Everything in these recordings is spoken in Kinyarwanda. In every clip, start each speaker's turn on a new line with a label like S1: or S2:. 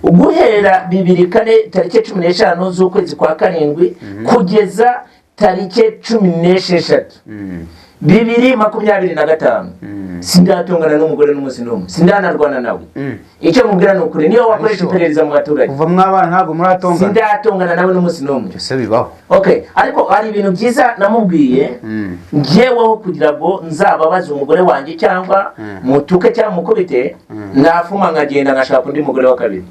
S1: Guhera 2004 tariki 15 z'ukwezi kwa karindwi kugeza tariki 16 2025, sindatongana n'umugore n'umunsi n'umwe, sindanarwana nawe. Icyo mubwira ni ukuri, niyo wakoresha iperereza mu baturage.
S2: Kuva mwabana ntabwo muratongana?
S1: Sindatongana nawe n'umunsi n'umwe.
S2: Ese bibaho?
S1: Okay, ariko hari ibintu byiza namubwiye njyeweho kugira ngo nzababaze umugore wanjye cyangwa mutuke cyangwa mukubite, nafuma nkagenda nkashaka undi mugore wa kabiri.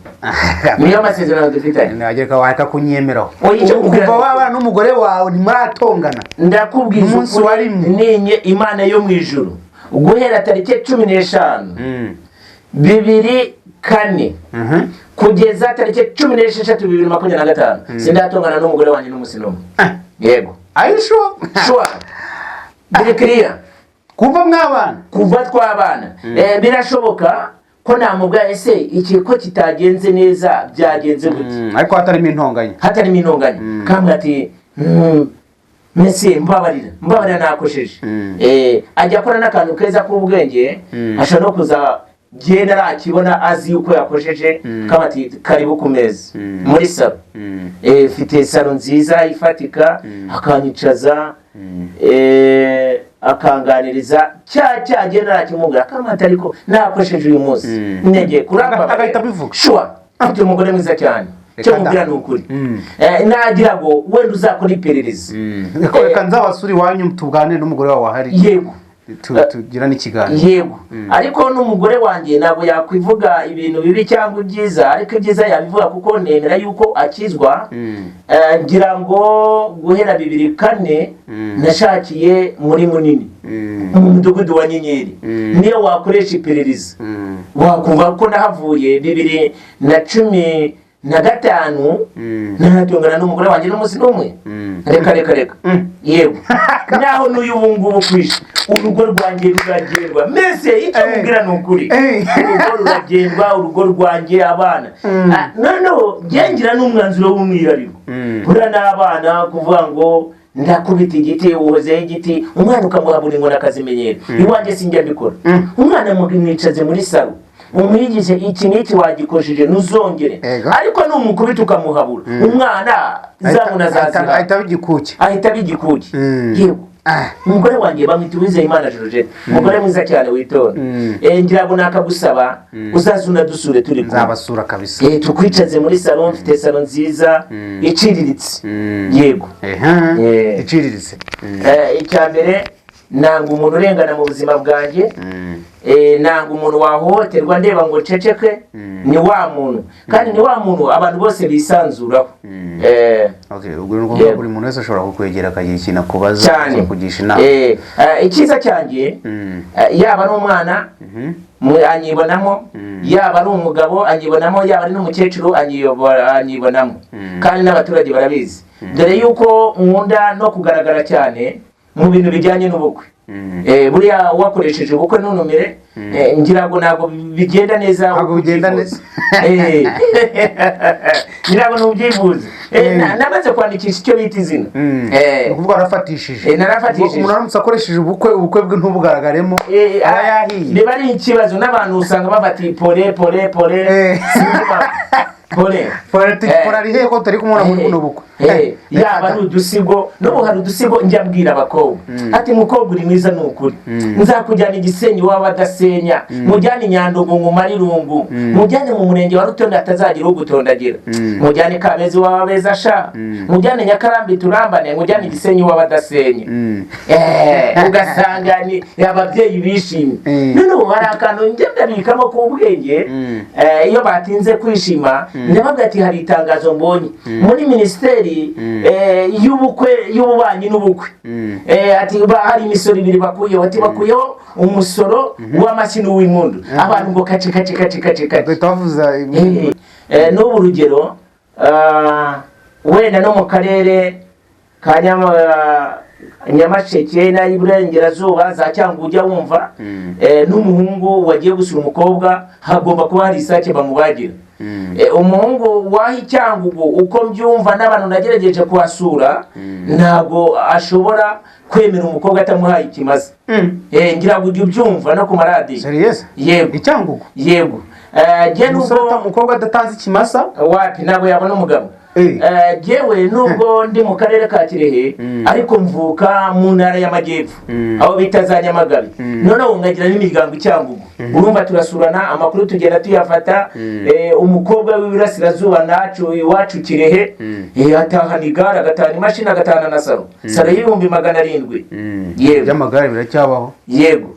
S1: Niyo masezerano dufitanye.
S2: Ntiwagereka wareka kunyemeraho.
S1: Oya, icyo
S2: Kuva wabana n'umugore wawe ntimuratongana?
S1: Ndakubwiza
S2: Umunsi
S1: ukuri,
S2: wa rimwe.
S1: Ninye Imana yo mu ijuru, guhera tariki 15 2004 kugeza tariki 16 2025, sindatongana n'umugore wanjye n'umunsi n'umwe. Yego.
S2: Are you sure?
S1: Sure, biri clear.
S2: Kuva mwabana?
S1: Kuva twabana. Birashoboka ko namubwira: "Ese iki ko kitagenze neza, byagenze gute?"
S2: Ariko hatarimo intonganya.
S1: Hatarimo intonganya, kambwira ati: "Mese mbabarira, mbabarira, nakosheje." Ajya akora n'akantu keza k'ubwenge, ashobora no kuza genda arakibona azi yuko yakosheje, kaba ati: "Karibu ku meza muri salo." Mfite salo nziza ifatika, akanyicaza, akanganiriza cya genda arakimubwira, akamata: "Ariko nakosheje uyu munsi, ntegeye kurambabara."
S2: Agahita abivuga.
S1: Sure, mfite umugore mwiza cyane.
S2: Reka
S1: Cyo
S2: da.
S1: mubwira ni ukuri. Nagira ngo wenda uzakora iperereza.
S2: Reka nzabasure iwanyu tuganire n'umugore wawe ahari.
S1: Yego.
S2: Tugira n'ikiganiro.
S1: Yego, ariko n'umugore wanjye ntabwo yakwivuga ibintu bibi cyangwa ibyiza, ariko ibyiza yabivuga kuko nemera yuko akizwa. Ngira ngo guhera 2004 nashakiye muri Munini, mu mudugudu wa Nyenyeri. Niyo wakoresha iperereza wakumva ko nahavuye 2015, ntatongana n'umugore wanjye n'umunsi n'umwe. Reka, reka, reka. Yego, naho n'uyu ubu ngubu kwishe urugo rwanjye ruragendwa mbese. Icyo mubwira ni ukuri. Urugo ruragendwa, urugo rwanjye, abana. Noneho ngengira n'umwanzuro w'umwihariko buriya n'abana, kuvuga ngo ndakubita igiti, uhozeho igiti, umwana ukamuha buri ngo akazimenyera. Iwanjye sinjya mbikora. Umwana mwicaze muri salo, umwigishe: "Iki n'iki wagikojeje, ntuzongere." Ariko numukubita ukamuhabura, umwana zamuna azazira.
S2: Ahita aba igikuki.
S1: Ahita aba igikuki. Yego. Umugore wanjye bamwita Uwizeyimana Georgette, umugore mwiza cyane witonda. Ngira ngo nakagusaba uzaze unadusure turi kumwe.
S2: Nzabasura kabisa.
S1: Tukwicaze muri salo, mfite salo nziza iciriritse. Yego.
S2: Iciriritse.
S1: Icya mbere, nanga umuntu urengana mu buzima bwanjye. Nanga umuntu wahohoterwa ndeba ngo nceceke. Ni wa muntu, kandi ni wa muntu abantu bose bisanzuraho.
S2: Okay, ubwo ni ukuvuga buri muntu wese ashobora kukwegera akagira ikintu akubaza,
S1: Cyane.
S2: kugisha inama.
S1: Icyiza cyanjye, yaba ari umwana anyibonamo, yaba ari umugabo anyibonamo, yaba ari n'umukecuru anyibonamo, kandi n'abaturage barabizi, dore yuko nkunda no kugaragara cyane mu bintu bijyanye n'ubukwe. Buriya wakoresheje ubukwe ntunumire, ngira ngo ntabwo bigenda neza.
S2: Ntabwo bigenda
S1: Ubyifuza. Ngira ngo ntubyifuze. Namaze kwandikisha icyo bita izina.
S2: Ni ukuvuga warafatishije.
S1: Narafatishije.
S2: Umuntu aramutse akoresheje ubukwe, ubukwe bwe ntubugaragaremo, aba yahiye.
S1: Biba ari ikibazo, n'abantu usanga bafata pole pole pole. Sinzi impamvu. Pole.
S2: Pole pole ari hehe ko tutari kumubona muri buno bukwe?
S1: Yaba ari udusigo, n'ubu hari udusigo njya mbwira abakobwa ati: "Mukobwa uri mwiza, ni ukuri nzakujyana Igisenyi waba adasenya, mujyane i Nyandungu nkumare irungu, mujyane mu murenge wa Rutonde hatazagira ugutondagira, mujyane Kabeza iwawe beza sha, mujyane Nyakarambi turambane, mujyane Igisenyi waba adasenya." Ugasanga ni ababyeyi bishimye. Noneho hari akantu njya ndabikamo k'ubwenge. Iyo batinze kwishima ndababwira ati: "Hari itangazo mbonye muri minisiteri y'ubukwe, y'ububanyi n'ubukwe." Ati hari imisoro ibiri bakuyeho, ati bakuyeho umusoro w'amashyi n'uw'impundu. Abantu ngo kaci kaci kaci kaci kaci.
S2: Bagahita bavuza.
S1: N'ubu urugero, wenda no mu karere ka Nyamasheke n'ay'iburengerazuba za Cyangugu, ujya wumva n'umuhungu wagiye gusura umukobwa hagomba kuba hari isake bamubagira. Umuhungu waha i Cyangugu, uko mbyumva n'abantu nagerageje kuhasura, ntabwo ashobora kwemera umukobwa atamuhaye ikimasa. Ngira ngo ujye ubyumva no ku maradiyo.
S2: Serious?
S1: Yego.
S2: I Cyangugu?
S1: Yego. Jye
S2: Umusore
S1: nubwo
S2: umukobwa adatanze ikimasa?
S1: Wapi, ntabwo yabona umugabo. Jyewe nubwo ndi mu karere ka Kirehe, ariko mvuka mu ntara y'Amajyepfo, aho bita za Nyamagabe. Noneho nkagira n'imiryango i Cyangugu. Urumva turasurana, amakuru tugenda tuyafata. Umukobwa w'iburasirazuba nacu iwacu Kirehe, atahana igare, agatahana imashini, agatahana na saro, saro y'700,000. Yego.
S2: By'amagare biracyabaho?
S1: Yego.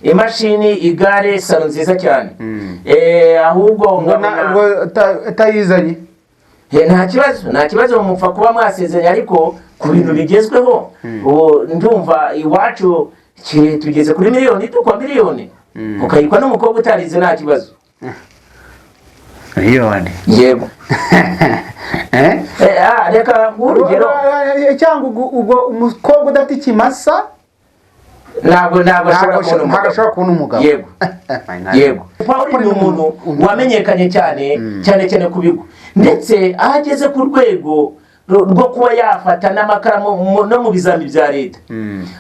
S1: Imashini, igare, saro nziza cyane. Ahubwo
S2: Ngo ngo atayizanye?
S1: Nta kibazo, nta kibazo, mupfa kuba mwasezeranye. Ariko ku bintu bigezweho ubu, ndumva iwacu tugeze kuri miliyoni, tukwa miliyoni ukayikwa n'umukobwa utarize, nta kibazo.
S2: Miliyoni?
S1: Yego.
S2: Eh?
S1: Reka nguhe urugero.
S2: Cyangwa ubwo umukobwa udafite ikimasa
S1: Ntabwo ashobora kubona
S2: ntabwo
S1: umugabo.
S2: Ashobora kubona umugabo.
S1: Yego. Yego, Paul ni umuntu wamenyekanye cyane cyane cyane ku bigo, ndetse aho ageze ku rwego rwo kuba yafata n'amakaramu no mu bizami bya leta,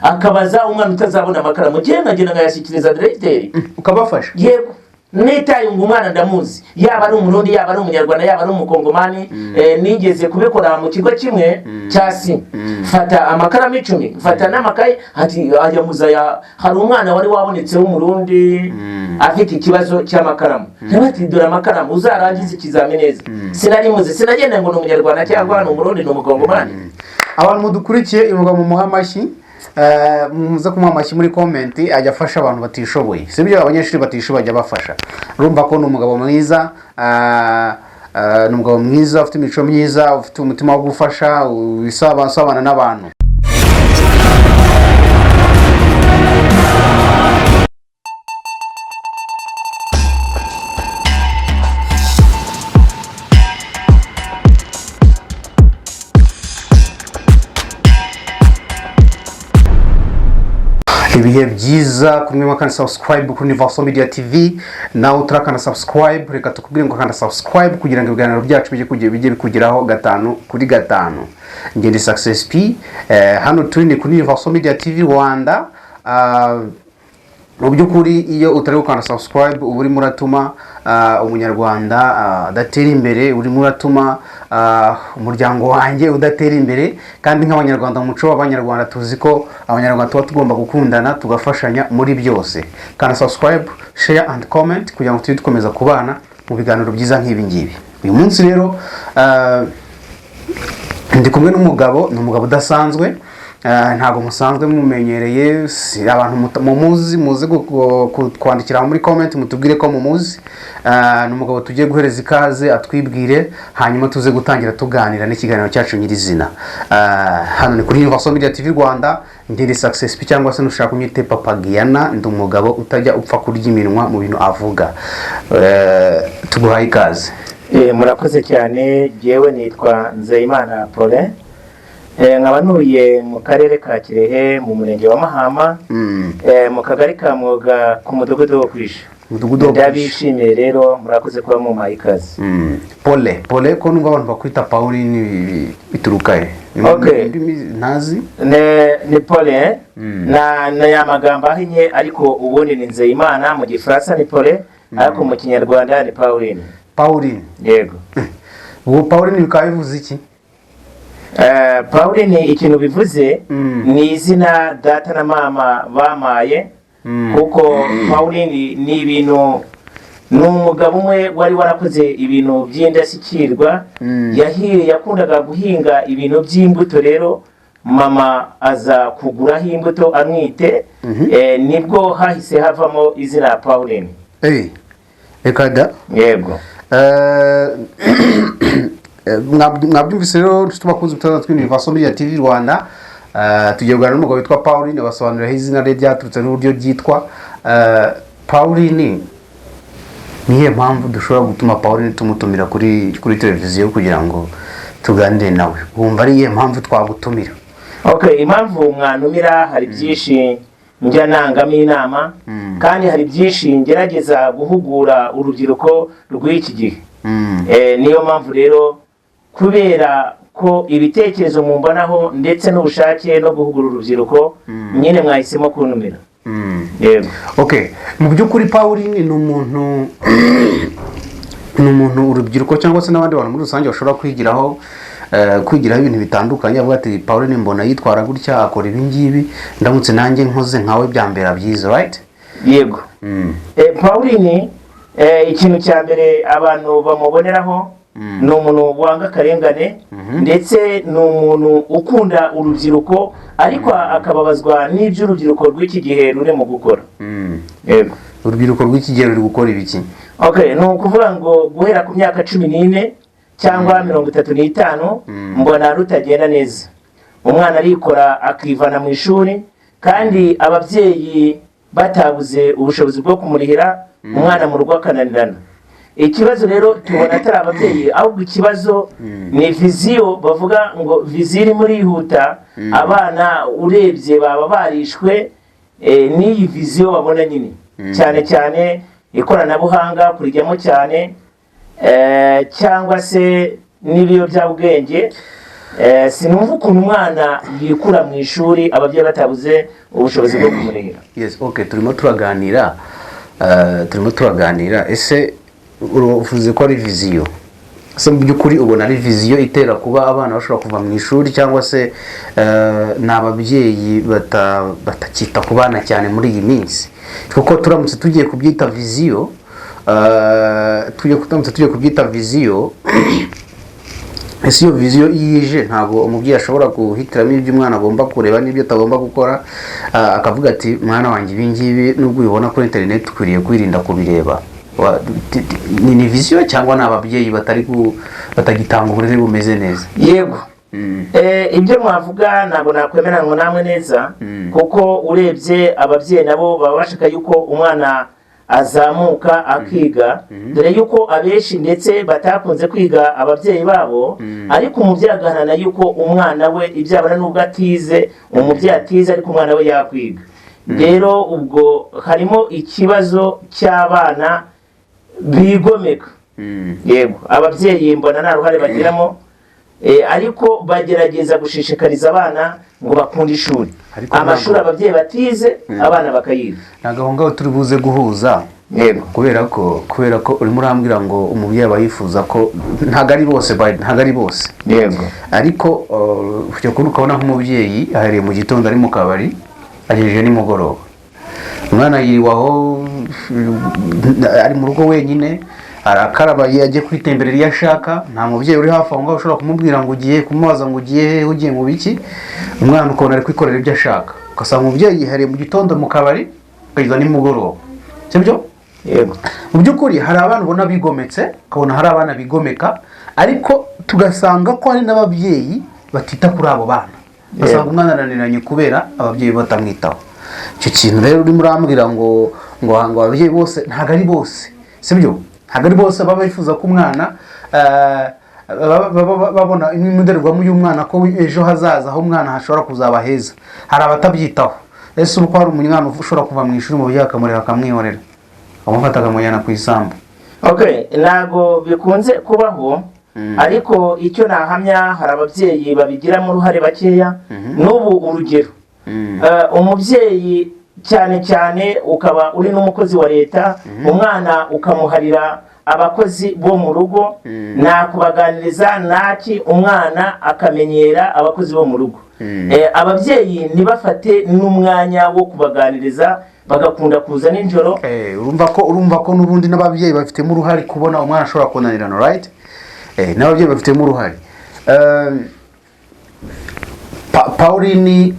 S1: akabaza umwana utazabona amakaramu, ngewe nkagenda nkayashyikiriza diregiteri.
S2: Ukabafasha?
S1: Yego, nitaye ngo umwana ndamuzi, yaba ari Umurundi, yaba ari Umunyarwanda, yaba ari Umukongomani. Nigeze kubikora mu kigo kimwe cya si, mfata amakaramu 10, mfata n'amakaye, ati ajya muzaya. Hari umwana wari wabonetse w'Umurundi afite ikibazo cy'amakaramu, nawe ati: "Dore amakaramu, uzarangize ikizami neza." Sinari muzi, sinagenda ngo ni Umunyarwanda cyangwa ni Umurundi, ni Umukongomani.
S2: Abantu mudukurikiye, umugabo mumuha amashyi, muze kumuha amashyi muri comment. Ajya afasha abantu batishoboye, sibyo? Abanyeshuri batishoboye ajya abafasha. Urumva ko ni umugabo mwiza, ni umugabo mwiza ufite imico myiza, ufite umutima wo gufasha, usabana n'abantu. Ibihe byiza kumwe wakanda subscribe kuri Universal Media TV. Nawe utarakanda subscribe, reka tukubwire ngo kanda subscribe kugira ngo ibiganiro byacu bijye bikugeraho gatanu kuri gatanu. Njye ndi Success P. Hano turi ni kuri Universal Media TV Rwanda. Mu by'ukuri iyo utari gukanda subscribe, uba urimo uratuma Umunyarwanda adatera imbere, urimo uratuma umuryango wanjye udatera imbere. Kandi nk'Abanyarwanda, mu muco w'Abanyarwanda tuzi ko Abanyarwanda tuba tugomba gukundana, tugafashanya muri byose. Kanda subscribe, share and comment kugira ngo tujye dukomeza kubana mu biganiro byiza nk'ibi ngibi. Uyu munsi rero ndi kumwe n'umugabo, ni umugabo udasanzwe. Ntabwo musanzwe mumenyereye, si abantu mumuzi, muze kutwandikira muri comment mutubwire ko mumuzi. Ni umugabo tugiye guhereza ikaze atwibwire, hanyuma tuze gutangira tuganira n'ikiganiro cyacu nyirizina. Hano ni kuri Universal Media TV Rwanda, ndi Success P cyangwa se nushaka unyite Papa Giana. Ndi umugabo utajya upfa kurya iminwa mu bintu avuga. Tuguhaye ikaze.
S1: Murakoze cyane. Jyewe nitwa Nzeyimana Paulin, nkaba ntuye mu karere ka Kirehe, mu murenge wa Mahama, mu kagari ka Mwoga, ku mudugudu wo Kwisha.
S2: Umudugudu wo Kwisha.
S1: Ndabishimiye rero, murakoze kuba mumpaye ikaze.
S2: Pole Pole, ko numva abantu bakwita Pauline, bituruka he? Ni mu ndimi ntazi.
S1: Ni Paulin na ya magambo ahinnye, ariko ubundi ni Nzeyimana. Mu Gifaransa ni Paulin, ariko mu Kinyarwanda ni Pauline.
S2: Pauline?
S1: Yego.
S2: Ubu Pauline bikaba bivuze iki?
S1: Pauline ikintu bivuze ni izina data na mama bamaye, kuko Pauline ni ibintu, ni umugabo umwe wari warakoze ibintu by'indashyikirwa. Yakundaga guhinga ibintu by'imbuto, rero mama aza kuguraho imbuto amwite. Nibwo hahise havamo izina Pauline.
S2: Reka da!
S1: Yego.
S2: Mwabyumvise rero nshuti bakunze gutanga twi Universal Media TV Rwanda. Tugiye kuganira n'umugabo witwa Pauline, basobanurira aho izina rye ryaturutse n'uburyo ryitwa. Pauline, niyo mpamvu dushobora gutuma Pauline tumutumira kuri televiziyo kugira ngo tuganire nawe? Wumva ari iyihe mpamvu twagutumira?
S1: Okay, impamvu mwantumira, hari byinshi njya nangamo inama, kandi hari byinshi ngerageza guhugura urubyiruko rw'iki gihe. Niyo mpamvu rero, kubera ko ibitekerezo mumbonaho ndetse n'ubushake no guhugura urubyiruko, nyine mwahisemo kuntumira. Yego.
S2: Okay, mu by'ukuri Pauline ni umuntu urubyiruko cyangwa se n'abandi bantu muri rusange bashobora kwigiraho ibintu bitandukanye. Avuga ati: "Pauline mbona yitwara gutya, akora ibi ngibi, ndamutse nanjye nkoze nkawe byambera byiza," right?
S1: Yego. Pauline, ikintu cya mbere abantu bamuboneraho ni umuntu wanga akarengane, ndetse ni umuntu ukunda urubyiruko, ariko akababazwa n'ibyo urubyiruko rw'iki gihe ruri mu gukora. Yego.
S2: Urubyiruko rw'iki gihe ruri gukora ibiki?
S1: Okay, ni ukuvuga ngo guhera ku myaka 14 cyangwa 35, mbona rutagenda neza. Umwana arikora akivana mu ishuri, kandi ababyeyi batabuze ubushobozi bwo kumurihira, umwana mu rugo akananirana. Ikibazo rero tubona atari ababyeyi, ahubwo ikibazo ni vision. Bavuga ngo vision irimo irihuta. Abana urebye baba barishwe n'iyi vision babona nyine, cyane cyane ikoranabuhanga kurijyamo cyane, cyangwa se n'ibiyobyabwenge. Sinumva ukuntu umwana yikura mu ishuri ababyeyi batabuze ubushobozi bwo kumurihira.
S2: Yes, okay, turimo turaganira. Ese uvuze ko ari vision? Ese mu by'ukuri ubona ari vision itera kuba abana bashobora kuva mu ishuri, cyangwa se ni ababyeyi batakita ku bana cyane muri iyi minsi? Kuko turamutse tugiye kubyita vision, ese iyo vision iyo ije, ntabwo umubyeyi ashobora guhitiramo ibyo umwana agomba kureba n'ibyo atagomba gukora, akavuga ati: "Mwana wanjye, ibi ngibi nubwo ubibona kuri interineti ukwiriye kwirinda kubireba"? Ni vision cyangwa ni ababyeyi batagitanga uburere bumeze neza?
S1: Yego. Ibyo mwavuga ntabwo nakwemeranwa namwe neza, kuko urebye ababyeyi nabo baba bashaka yuko umwana azamuka akiga, dore yuko abenshi ndetse batakunze kwiga ababyeyi babo, ariko umubyeyi agaharanira yuko umwana we ibyo abona, nubwo atize, umubyeyi atize, ariko umwana we yakwiga. Rero ubwo harimo ikibazo cy'abana bigomeka. Yego, ababyeyi mbona nta ruhare bagiramo, ariko bagerageza gushishikariza abana ngo bakunde ishuri.
S2: Ariko
S1: amashuri ababyeyi batize, abana bakayiga.
S2: Ntabwo aho ngaho turi buze guhuza. Kubera ko urimo urambwira ngo umubyeyi aba yifuza ko, ntabwo ari bose, ntabwo ari bose, ariko ujya kubona ukabona nk'umubyeyi ahereye mu gitondo ari mu kabari, agejeje nimugoroba, umwana yiriwe aho ari mu rugo wenyine, arakaraba ajye kwitemberera iyo ashaka, nta mubyeyi uri hafi aho ngaho ushobora kumubwira ngo ugiye kumubaza ngo ugiye hehe, ugiye mu biki. Umwana ukabona ari kwikorera ibyo ashaka, ugasanga umubyeyi yihereye mu gitondo mu kabari akageza nimugoroba, sibyo?
S1: Yego.
S2: Mu by'ukuri hari abana ubona bigometse, ukabona hari abana bigomeka, ariko tugasanga ko hari n'ababyeyi batita kuri abo bana, ugasanga umwana arananiranye kubera ababyeyi batamwitaho. Icyo kintu rero urimo urambwira ngo ababyeyi bose, ntabwo ari bose, sibyo? Ntabwo ari bose baba bifuza ko umwana baba babona imwe mu ndorerwamo y'umwana, ko ejo hazaza aho umwana hashobora kuzaba heza. Hari abatabyitaho. Ese ubu ko hari umwana ushobora kuva mu ishuri, umubyeyi akamureba akamwihorera, akamufata akamujyana ku isambu?
S1: Okay, ntabwo bikunze kubaho, ariko icyo nahamya, hari ababyeyi babigiramo uruhare bakeya. N'ubu urugero, umubyeyi cyane cyane ukaba uri n'umukozi wa leta, umwana ukamuharira abakozi bo mu rugo, nta kubaganiriza ntaki, umwana akamenyera abakozi bo mu rugo. Ababyeyi ntibafate n'umwanya wo kubaganiriza, bagakunda kuza nijoro.
S2: Urumva ko n'ubundi n'ababyeyi bafitemo uruhare kubona umwana ashobora kunanirana, right? N'ababyeyi bafitemo uruhare. Pauline,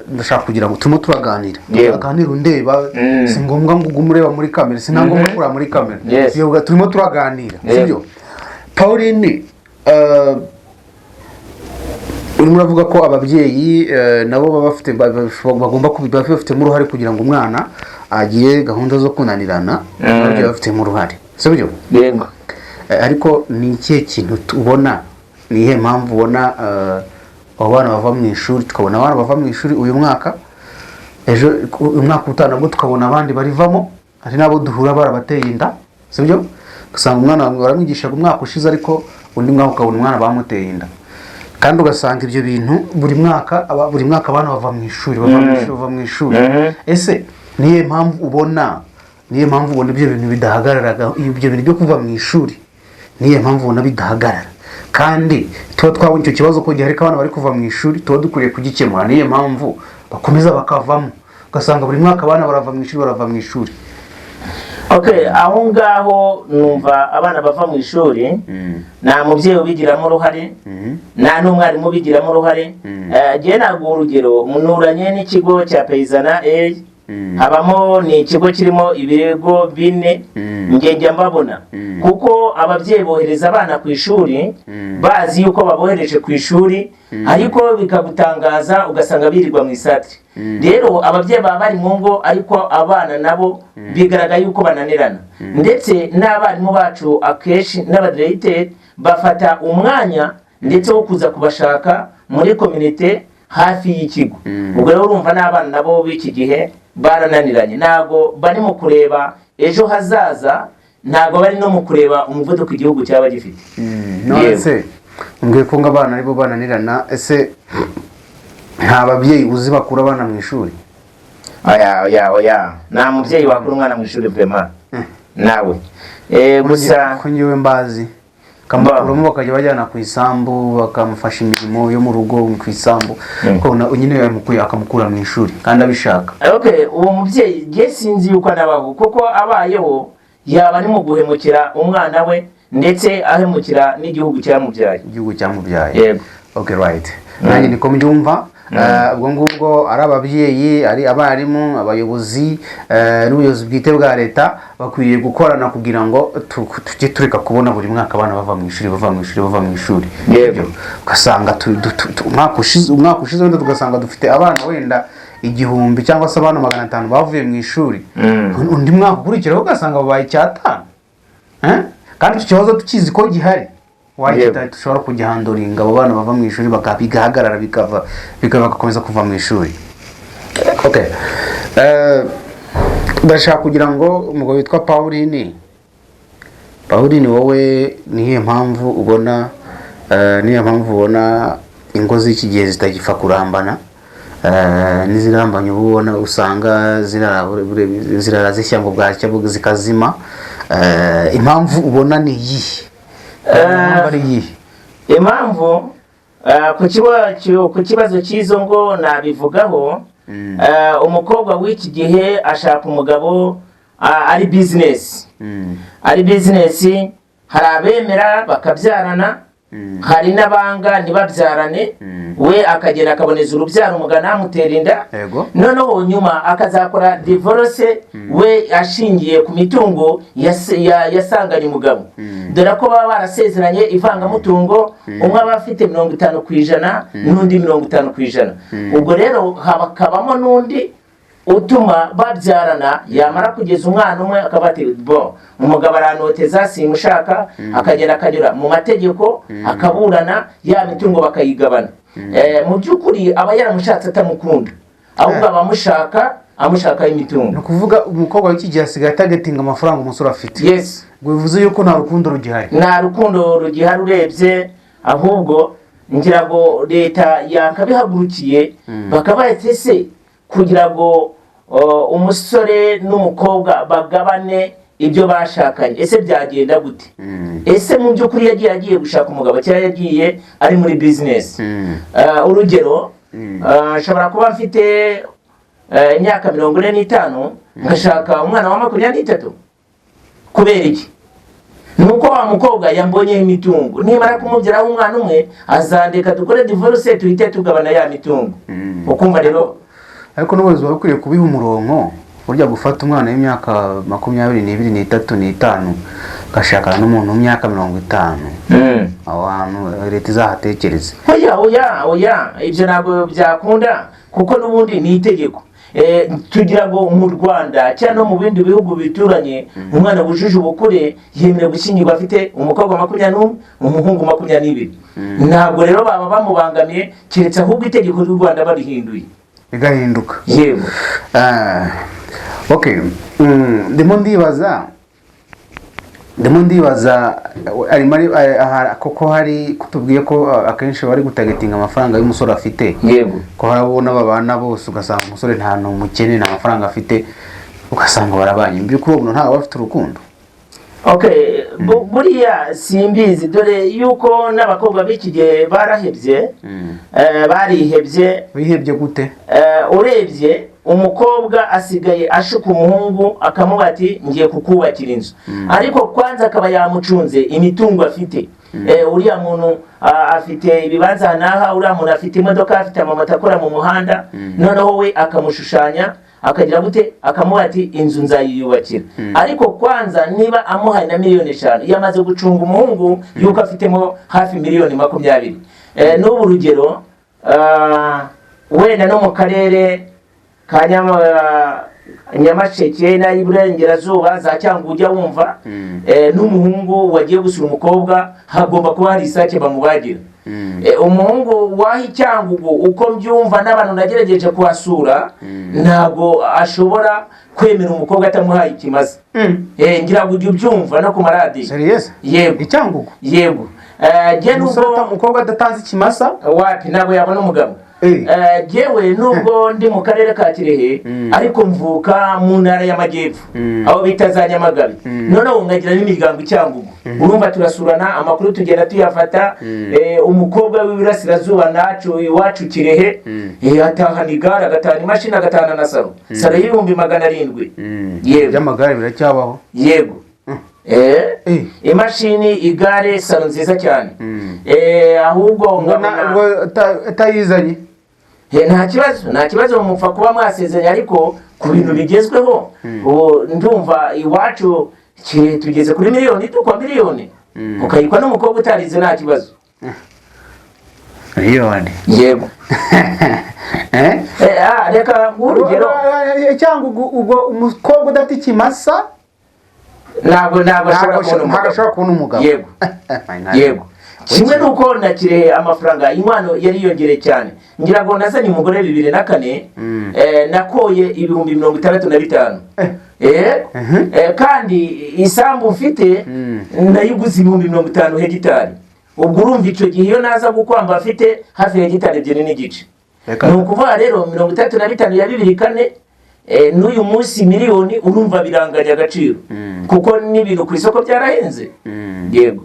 S2: ndashaka kugira ngo turimo turaganira, turaganira undeba. Si ngombwa ngo ugume ureba muri kamera, si na ngombwa kureba muri kamera. Yego, turimo turaganira. Sibyo? Pauline, urimo uravuga ko ababyeyi nabo baba bafite bagomba kuba bafitemo uruhare kugira ngo umwana agire gahunda zo kunanirana. Ababyeyi bafitemo uruhare, sibyo?
S1: Yego.
S2: Ariko ni ikihe kintu tubona, ni iyihe mpamvu ubona abo bana bava mu ishuri, tukabona abana bava mu ishuri uyu mwaka, ejo uyu mwaka utaha nabwo tukabona abandi barivamo, hari n'abo duhura barabateye inda, sibyo? Ugasanga umwana baramwigishaga umwaka ushize, ariko undi mwaka ukabona umwana bamuteye inda. Kandi ugasanga ibyo bintu buri mwaka, buri mwaka abana bava mu ishuri, bava mu ishuri, bava mu ishuri. Ese niyo mpamvu ubona ibyo bintu bidahagarara, ibyo bintu byo kuva mu ishuri, niyo mpamvu ubona bidahagarara? Kandi tuba twabonye icyo kibazo ko gihari, ko abana bari kuva mu ishuri, tuba dukwiriye kugikemura. Niyo mpamvu bakomeza bakavamo, ugasanga buri mwaka abana barava mu ishuri, barava mu ishuri.
S1: Okay, aho ngaho numva abana bava mu ishuri nta mubyeyi ubigiramo uruhare, nta n'umwarimu ubigiramo uruhare. Njyewe naguha urugero: nturanye n'ikigo cya Payizana A, habamo, ni ikigo kirimo ibigo bine. Njye njya mbabona, kuko ababyeyi bohereza abana ku ishuri bazi yuko babohereje ku ishuri, ariko bikagutangaza ugasanga birirwa mu isatire. Rero ababyeyi baba bari mu ngo, ariko abana nabo bigaragara yuko bananirana. Ndetse n'abarimu bacu akenshi n'abadiregiteri bafata umwanya ndetse wo kuza kubashaka muri communauté hafi y'ikigo. Ubwo rero urumva n'abana nabo b'iki gihe barananiranye, ntabwo bari mu kureba ejo hazaza, ntabwo bari no mu kureba umuvuduko igihugu cyaba gifite.
S2: None
S1: Yego.
S2: se umbwiye ko ngo abana aribo bananirana, ese nta babyeyi uzi bakura abana mu ishuri?
S1: Oya, oya, oya, nta mubyeyi wakura umwana mu ishuri vraiment nawe. Gusa
S2: Ko njyewe mbazi, bakamukuramo bakajya bajyana ku isambu, bakamufasha imirimo yo mu rugo ku isambu, ko nyine yamukuye, akamukura mu ishuri kandi abishaka.
S1: Okay, uwo mubyeyi njye sinzi yuko anabaho, kuko abayeho yaba ari mu guhemukira umwana we, ndetse ahemukira n'igihugu cyamubyaye.
S2: Igihugu cyamubyaye.
S1: Yego.
S2: Okay, right, nanjye niko mbyumva. Ubwo ngubwo ari ababyeyi, ari abarimu, abayobozi, n'ubuyobozi bwite bwa leta bakwiriye gukorana kugira ngo tujye tureka kubona buri mwaka abana bava mu ishuri, bava mu ishuri, bava mu ishuri.
S1: Yego.
S2: Ugasanga umwaka ushize wenda tugasanga dufite abana wenda 1000 cyangwa se abana 500 bavuye mu ishuri. Undi mwaka ukurikiraho ugasanga babaye 500. Eh? Kandi icyo kibazo tukizi ko gihari, wahita dushobora kugihandlinga, abo bana bava mu ishuri bigahagarara, bikava bagakomeza kuva mu ishuri. Okay. Ndashaka kugira ngo umugabo witwa Pauline, Pauline, wowe niyo mpamvu ubona ingo z'iki gihe zitagipfa kurambana? N'izirambanye uba ubona usanga zirara zishya ngo bwacya zikazima. Impamvu ubona ni iyihe? Impamvu ari iyihe?
S1: Impamvu ku kibazo cy'izo ngo nabivugaho, umukobwa w'iki gihe ashaka umugabo ari business, ari business. Hari abemera bakabyarana, hari n'abanga ntibabyarane, we akagenda akaboneza urubyaro, umugabo ntamutera inda. Noneho nyuma akazakora divorce we ashingiye ku mitungo yasanganye umugabo, dore ko baba barasezeranye ivangamutungo, umwe aba afite 50% n'undi 50%. Ubwo rero hakabamo n'undi utuma babyarana, yamara kugeza umwana umwe akaba ati: "Bo umugabo aranoteza, simushaka." Akagenda akanyura mu mategeko, akaburana, ya mitungo bakayigabana. Mu by'ukuri aba yaramushatse atamukunda, ahubwo aba amushaka amushakaho
S2: Ni
S1: imitungo.
S2: ukuvuga umukobwa w'iki gihe asigaye atargetinga amafaranga umusore afite.
S1: Yes.
S2: Ngo bivuze yuko nta rukundo rugihari.
S1: Nta rukundo rugihari urebye. Ahubwo ngira ngo leta yakabihagurukiye, bakaba ese kugira ngo umusore n'umukobwa bagabane ibyo bashakanye, ese byagenda gute? Ese mu by'ukuri yagiye agiye gushaka umugabo cyangwa yagiye ari muri business? Urugero, nshobora kuba mfite imyaka 45, ngashaka umwana wa 23. Kubera iki? Ni uko wa mukobwa yambonyeho imitungo. Nimara kumubyaraho umwana umwe, azandeka dukore divorce, tuhite tugabana ya mitungo. Ukumva rero.
S2: Ariko n'ubuyobozi buba bukwiriye kubiha umurongo. Burya gufata umwana w'imyaka 22, 3, 5, ugashakana n'umuntu w'imyaka 50, aho hantu leta izahatekereze.
S1: Oya, oya, oya, ibyo ntabwo byakunda, kuko n'ubundi ni itegeko. Tugira ngo mu Rwanda cyangwa no mu bindi bihugu bituranye, umwana wujuje ubukure yemerewe gushyingirwa afite umukobwa 21, umuhungu 22. Ntabwo rero baba bamubangamiye, keretse ahubwo itegeko ry'u Rwanda barihinduye.
S2: Bigahinduka.
S1: Yego.
S2: Ah, okay. Ndimo ndibaza Ndimo ndibaza arimo koko hari kutubwiye ko akenshi bari gutargetinga amafaranga y'umusore afite, ko hari abo babana bose ugasanga umusore nta ni umukene, nta mafaranga afite, ugasanga barabanye. Mu by'ukuri uwo muntu ntabwo aba afite urukundo.
S1: Okay, buriya simbizi, dore yuko n'abakobwa b'iki gihe barahebye, barihebye.
S2: Wihebye gute?
S1: Urebye umukobwa asigaye ashuka umuhungu, akamubwira ati: "Ngiye kukubakira inzu," ariko kwanza akaba yamucunze imitungo afite. Uriya muntu afite ibibanza aha n'aha, uriya muntu afite imodoka, afite amamoto akora mu muhanda. Noneho we akamushushanya, akagira gute, akamuha ati: "Inzu nzayiyubakira." Ariko kwanza niba amuhaye na miliyoni 5, yamaze gucunga umuhungu yuko afitemo hafi miliyoni 20. N'ubu urugero, wenda no mu karere ka Nyamasheke n'ay'iburengerazuba za Cyangugu, ujya wumva n'umuhungu wagiye gusura umukobwa, hagomba kuba hari isake bamubagira. Umuhungu waha i Cyangugu, uko mbyumva n'abantu nagerageje kuhasura, ntabwo ashobora kwemera umukobwa atamuhaye ikimasa. Ngira ngo ujye ubyumva no ku maradiyo.
S2: Serious?
S1: Yego.
S2: I Cyangugu?
S1: Yego. Jye
S2: umusore
S1: nubwo
S2: umukobwa adatanze ikimasa?
S1: Wapi, ntabwo yabona umugabo. Jyewe nubwo ndi mu karere ka Kirehe, ariko mvuka mu ntara y'Amajyepfo, aho bita za Nyamagabe. Noneho nkagira n'imiryango i Cyangugu. Urumva turasurana, amakuru tugenda tuyafata. Umukobwa w'iburasirazuba nacu iwacu Kirehe, atahana igare, agatahana imashini, agatahana na salon, salon y'700,000. Yego.
S2: By'amagare biracyabaho?
S1: Yego. Imashini, igare, salon nziza cyane. Ahubwo
S2: ngo
S1: nkabona
S2: ngo atayizanye?
S1: Nta kibazo, nta kibazo, mupfa kuba mwasezeranye. Ariko ku bintu bigezweho ubu, ndumva iwacu tugeze kuri miliyoni, tukwa miliyoni ukayikwa n'umukobwa utarize, nta kibazo.
S2: Miliyoni?
S1: Yego.
S2: Eh?
S1: Reka nguhe urugero.
S2: Cyangwa ubwo umukobwa udafite ikimasa
S1: Ntabwo ashobora
S2: ntabwo
S1: kubona
S2: ntabwo
S1: umugabo.
S2: Ashobora kubona umugabo.
S1: Yego. Yego, kimwe nuko na Kirehe amafaranga inkwano yariyongereye cyane. Ngira ngo nazanye umugore 2004, nakoye 65,000. Kandi isambu mfite nayiguze 50,000 hegitari. Ubwo urumva icyo gihe iyo naza gukwamba mfite hafi hegitari 2.5. Ni ukuvuga rero 65 ya 2004, n'uyu munsi miliyoni, urumva biranganya agaciro, kuko n'ibintu ku isoko byarahenze. Yego.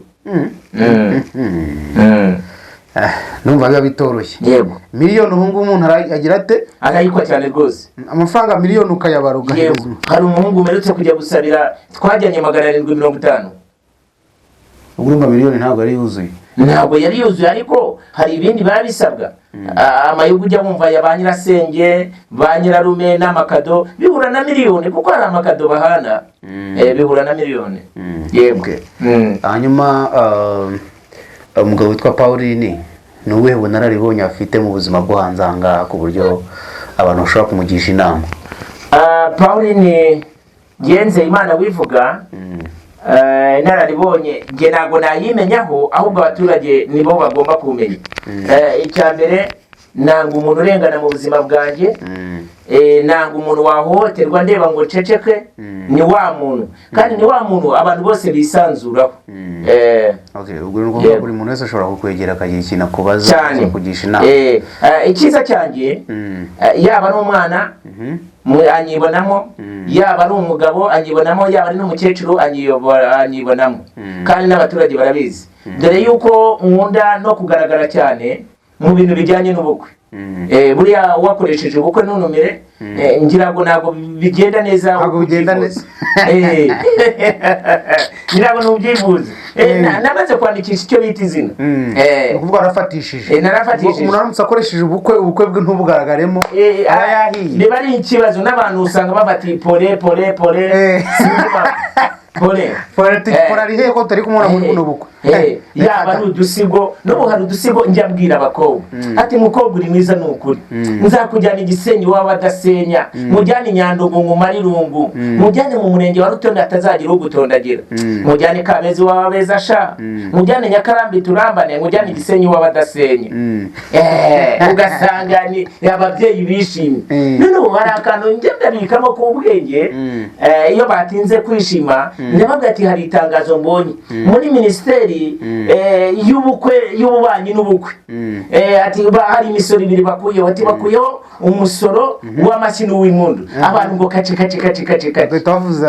S2: Numva biba bitoroshye.
S1: Yego.
S2: Miliyoni ubu ngubu umuntu agira ate?
S1: Arayikwa cyane rwose.
S2: Amafaranga miliyoni ukayabara ugahereza
S1: Hari umuhungu umerutse kujya gusabira, twajyanye 750.
S2: Ubwo urumva miliyoni ntabwo yari yuzuye.
S1: Ntabwo yari yuzuye, ariko hari ibindi biba bisabwa. Amayoga ujya wumva ya ba nyirasenge, ba nyirarume n'amakado, bihura na miliyoni, kuko hari amakado bahana. Bihura na miliyoni, yego.
S2: Okay. Hanyuma umugabo witwa Pauline ni ubuhe bunararibonye afite mu buzima bwo hanze aha ngaha, ku buryo abantu bashobora kumugisha inama?
S1: Pauline Genze Imana wivuga, inararibonye njye ntabwo nayimenyaho, ahubwo abaturage nibo bagomba kumenya. Icya mbere, nanga umuntu urengana mu buzima bwanjye. Nanga umuntu wahohoterwa ndeba ngo nceceke. Ni wa muntu, kandi ni wa muntu abantu bose bisanzuraho.
S2: Okay, ubwo ni ukuvuga buri muntu wese ashobora kukwegera akagira ikintu akubaza,
S1: Cyane.
S2: kugisha inama.
S1: Icyiza cyanjye, yaba ari umwana anyibonamo, yaba ari umugabo anyibonamo, yaba ari n'umukecuru anyibonamo. Kandi n'abaturage barabizi, dore yuko nkunda no kugaragara cyane mu bintu bijyanye n'ubukwe. Buriya wakoresheje ubukwe ntunumire, ngira ngo ntabwo bigenda neza.
S2: Ntabwo bigenda
S1: Ubyifuza. Ngira ngo ntubyifuze. Namaze kwandikisha icyo bita izina.
S2: Ni ukuvuga warafatishije.
S1: Narafatishije.
S2: Umuntu aramutse akoresheje ubukwe, ubukwe bwe ntubugaragaremo, aba yahiye.
S1: Biba ari ikibazo, n'abantu usanga bafata pole pole pole. Sinzi impamvu. Pole.
S2: Pole pole ari hehe ko tutari kumubona muri buno bukwe?
S1: Yaba ari udusigo, n'ubu hari udusigo njya mbwira abakobwa ati: "Mukobwa uri mwiza, ni ukuri nzakujyana igisenyi waba adasenya, mujyane i Nyandungu nkumare irungu, mujyane mu murenge wa Rutonde hatazagira ugutondagira, mujyane Kabeza iwawe beza sha, mujyane Nyakarambi turambane, mujyane igisenyi waba adasenya." Ugasanga ni ababyeyi bishimye. None ubu hari akantu njya ndabikamo k'ubwenge. Iyo batinze kwishima Ndababwira ati hari itangazo mbonye muri minisiteri y'ubukwe, y'ububanyi n'ubukwe. Ati hari imisoro ibiri bakuyeho, ati bakuyeho umusoro w'amashyi n'uw'impundu. Abantu ngo kaci kaci kaci kaci kaci.
S2: Bagahita bavuza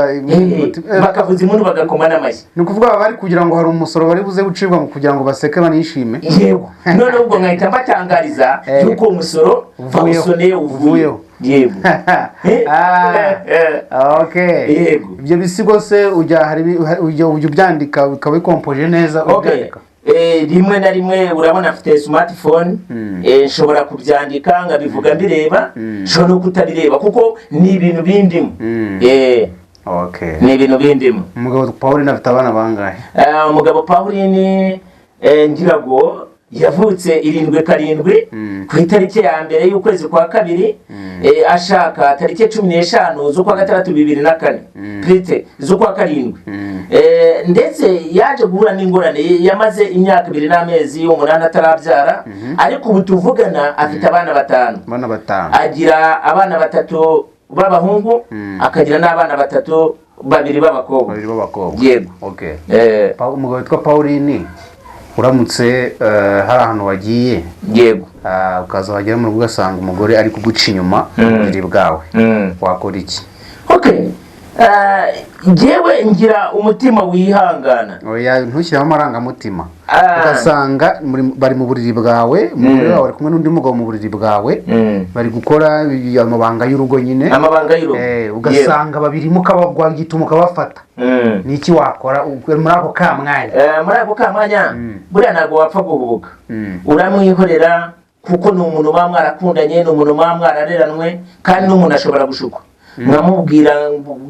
S1: Bakavuza impundu, bagakoma n'amashyi.
S2: Ni ukuvuga baba bari kugira ngo hari umusoro bari buze gucibwa mu kugira ngo baseke banishime.
S1: Yego, noneho ubwo nkahita mbatangariza yuko uwo musoro
S2: Uvuyeho.
S1: bawusoneye, uvuyeho.
S2: Uvuyeho.
S1: Yego.
S2: Okay.
S1: Yego.
S2: Ibyo bisigo se ujya hari ujya ubyandika bikaba bikompoje neza, ubyandika?
S1: Rimwe na rimwe, urabona afite smartphone, nshobora kubyandika nkabivuga mbireba, nshobora no kutabireba kuko ni ibintu bindimo. Ni ibintu bindimo.
S2: Umugabo Pauline afite abana bangahe?
S1: Umugabo Pauline, ngira ngo yavutse 77 ku itariki ya 1 y'ukwezi kwa kabiri, ashaka tariki 15 z'ukwa gatandatu 2004, plutôt z'ukwa karindwi. Ndetse yaje guhura n'ingorane, yamaze imyaka 2 n'amezi 8 atarabyara, ariko ubu tuvugana afite abana batanu.
S2: Abana batanu.
S1: Agira abana batatu b'abahungu, akagira n'abana batatu, babiri b'abakobwa.
S2: Babiri b'abakobwa.
S1: Yego.
S2: Umugabo witwa Pauline, uramutse hari ahantu wagiye, ukaza wagera mu rugo ugasanga umugore ari kuguca inyuma mu buriri bwawe, wakora iki?
S1: Okay. Njyewe ngira umutima wihangana.
S2: Oya, ntushyiremo amarangamutima. Ugasanga bari mu buriri bwawe, umugore wawe ari kumwe n'undi mugabo mu buriri bwawe, bari gukora amabanga y'urugo nyine.
S1: Amabanga y'urugo.
S2: Ugasanga babirimo, ukabagwa gituma ukabafata. Ni iki wakora muri ako ka mwanya?
S1: Muri ako kamwanya, buriya ntabwo wapfa guhubuka. Uramwihorera kuko ni umuntu muba mwarakundanye, ni umuntu muba mwarareranwe, kandi n'umuntu ashobora gushukwa. Nkamubwira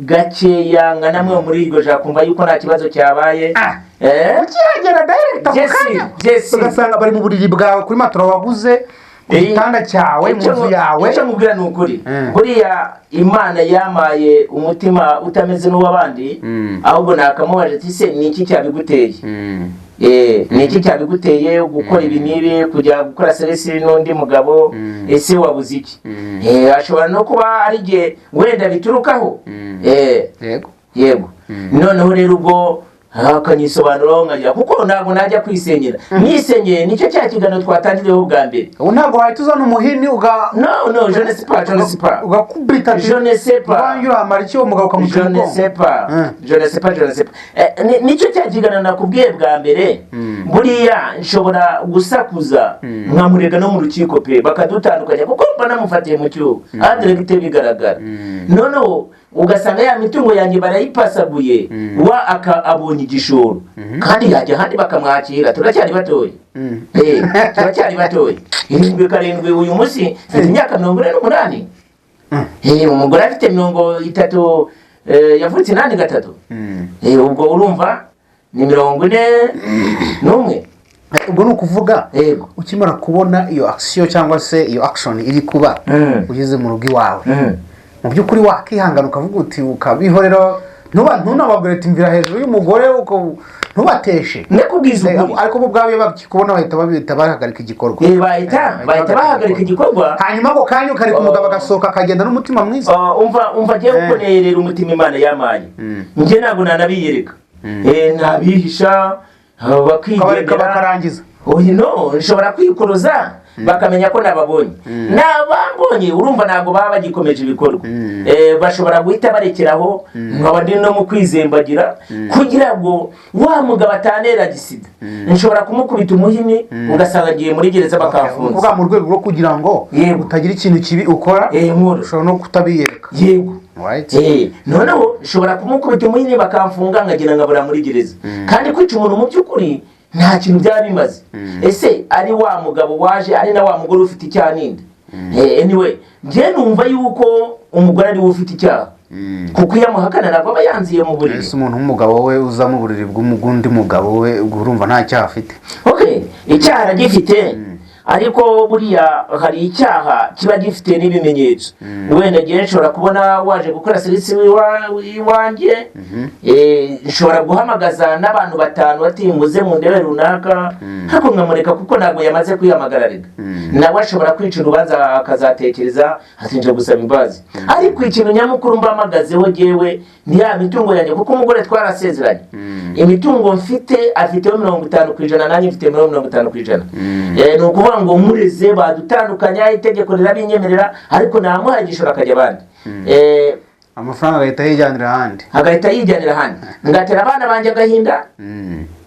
S1: gakeya, nka namwe muri iryo jambo kumva yuko nta kibazo cyabaye.
S2: Ukihagera direct ako
S1: Jesse,
S2: kanya,
S1: Jesse.
S2: ugasanga bari mu buriri bwawe, kuri matora waguze, ku gitanda cyawe, mu nzu yawe.
S1: Icyo nkubwira ni ukuri, buriya Imana yamaye umutima utameze n'uw'abandi. Ahubwo nakamubaje ati: "Se ni iki cyabiguteye? Ni iki cyabiguteye gukora ibi n'ibi, kujya gukora sex n'undi mugabo? Ese wabuze iki?" Ashobora no kuba ari igihe wenda biturukaho. Yego, noneho rero ubwo akanyisobanuraho nkagira, kuko ntabwo najya kwisenyera nisenyeye. Nicyo cya kiganiro twatangiriyeho bwa mbere.
S2: Ubu ntabwo wahita uzana umuhini uga
S1: No, no, je ne sais pas, je ne sais pas.
S2: ugakubita ati
S1: Je ne sais pas.
S2: "Wanjye uramara iki?" Uwo mugabo ukamuca
S1: Je ne
S2: umugongo.
S1: sais pas. Je ne sais pas, je ne sais pas. Nicyo cya kiganiro nakubwiye bwa mbere. Buriya nshobora gusakuza nkamurega no mu rukiko pe, bakadutandukanya kuko mba namufatiye mu cyuho direct bigaragara. Noneho ugasanga ya mitungo yanjye barayipasaguye, wa aka abonye igishoro, kandi yajya ahandi bakamwakira. Turacyari batoya. Turacyari batoya. 77, uyu munsi mfite imyaka 48. Umugore afite 30, yavutse 83. Ubwo urumva ni 41.
S2: Ubwo ni ukuvuga ukimara kubona iyo action cyangwa se iyo action iri kuba, ugeze mu rugo iwawe, mu by'ukuri wakihangana ukavuga uti, ukabihorera, ntuba ntunababwire uti mvira hejuru y'umugore, ntubateshe?
S1: Ndakubwiza ukuri.
S2: Ariko bo ubwabo iyo bakikubona bahita babita bahagarika igikorwa.
S1: Bahita bahagarika igikorwa.
S2: Hanyuma ako kanya ukareka umugabo agasohoka akagenda n'umutima mwiza?
S1: Umva, umva, agiye
S2: Eh.
S1: uko nerera umutima Imana yamaye, njye ntabwo nanabiyereka. Nabihisha,
S2: ukabareka
S1: bakigendera.
S2: Bakarangiza.
S1: Oya, no nshobora kwikoroza bakamenya ko nababonye. Nabambonye, urumva ntabwo baba bagikomeje ibikorwa. Bashobora guhita barekeraho, nkaba ndi no mu kwizembagira kugira ngo wa mugabo atanera gisida. Nshobora kumukubita umuhini, ugasanga agiye muri gereza bakamfunza.
S2: Ukuvuga mu rwego rwo kugira ngo utagira ikintu kibi ukora,
S1: Nkuru.
S2: ushobora no kutabiyereka.
S1: Yego. Noneho nshobora kumukubita umuhini bakamfunga, nkagira nkabura muri gereza. Kandi kwica umuntu mu by'ukuri nta kintu byaba bimaze. Ese ari wa mugabo waje, ari na wa mugore ufite icyaha ninde? Anyway, njye numva yuko umugore ari we ufite icyaha, kuko iyo amuhakana ntabwo aba yanziye mu buriri.
S2: Ese umuntu w'umugabo we uza mu buriri bw'undi mugabo we, ubwo urumva nta cyaha afite?
S1: Okay, icyaha aragifite. Ariko buriya hari icyaha kiba gifite n'ibimenyetso. Wenda ngewe nshobora kubona waje gukora serivisi iwanjye, nshobora guhamagaza n'abantu batanu bati muze mu ndebe runaka, ariko nkamureka kuko ntabwo yamaze kwihamagararira. Nawe ashobora kwica urubanza akazatekereza ati nje gusaba imbabazi. Ariko ikintu nyamukuru mbamagazeho jyewe ni ya mitungo yanjye, kuko umugore twarasezeranye. Imitungo mfite afiteho 50%, nanjye mfite 50%. Ni ukuvuga ngo nkureze badutandukanya, itegeko rirabinyemerera, ariko namuhaye igishoro akajya abandi.
S2: Amafaranga agahita yijyanira ahandi.
S1: Agahita yijyanira ahandi, ngatera abana banjye agahinda,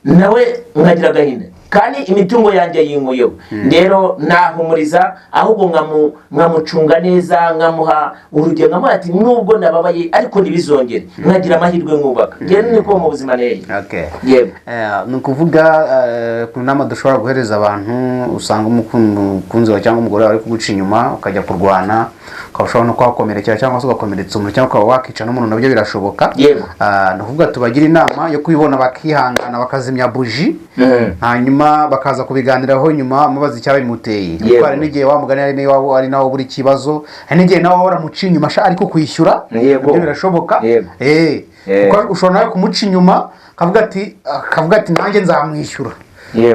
S1: nawe nkagira agahinda, kandi imitungo yanjye yinkuyeho. Rero nahumuriza ahubwo nkamucunga neza, nkamuha urugero, nkamuha ati nubwo nababaye ariko ntibizongere, nkagira amahirwe nkubaka. Njyewe niko mu buzima nteye. Yego.
S2: Ni ukuvuga ku nama dushobora guhereza abantu, usanga umukunzi wawe cyangwa umugore wawe ari kuguca inyuma, ukajya kurwana, ukaba ushobora no kuhakomerekera cyangwa se ugakomeretsa umuntu cyangwa ukaba wakica n'umuntu, nabyo birashoboka. Ni ukuvuga tubagira inama yo kubibona bakihangana, bakazimya buji, hanyuma bakaza kubiganiraho nyuma mubaza icyabimuteye. Kuko hari n'igihe wa mugani ari nawe ari nawe buri kibazo, hari n'igihe nawe waramuciye inyuma ariko kwishyura, nabyo birashoboka. Kuko ushobora nawe kumuca inyuma akavuga ati nanjye nzamwishyura.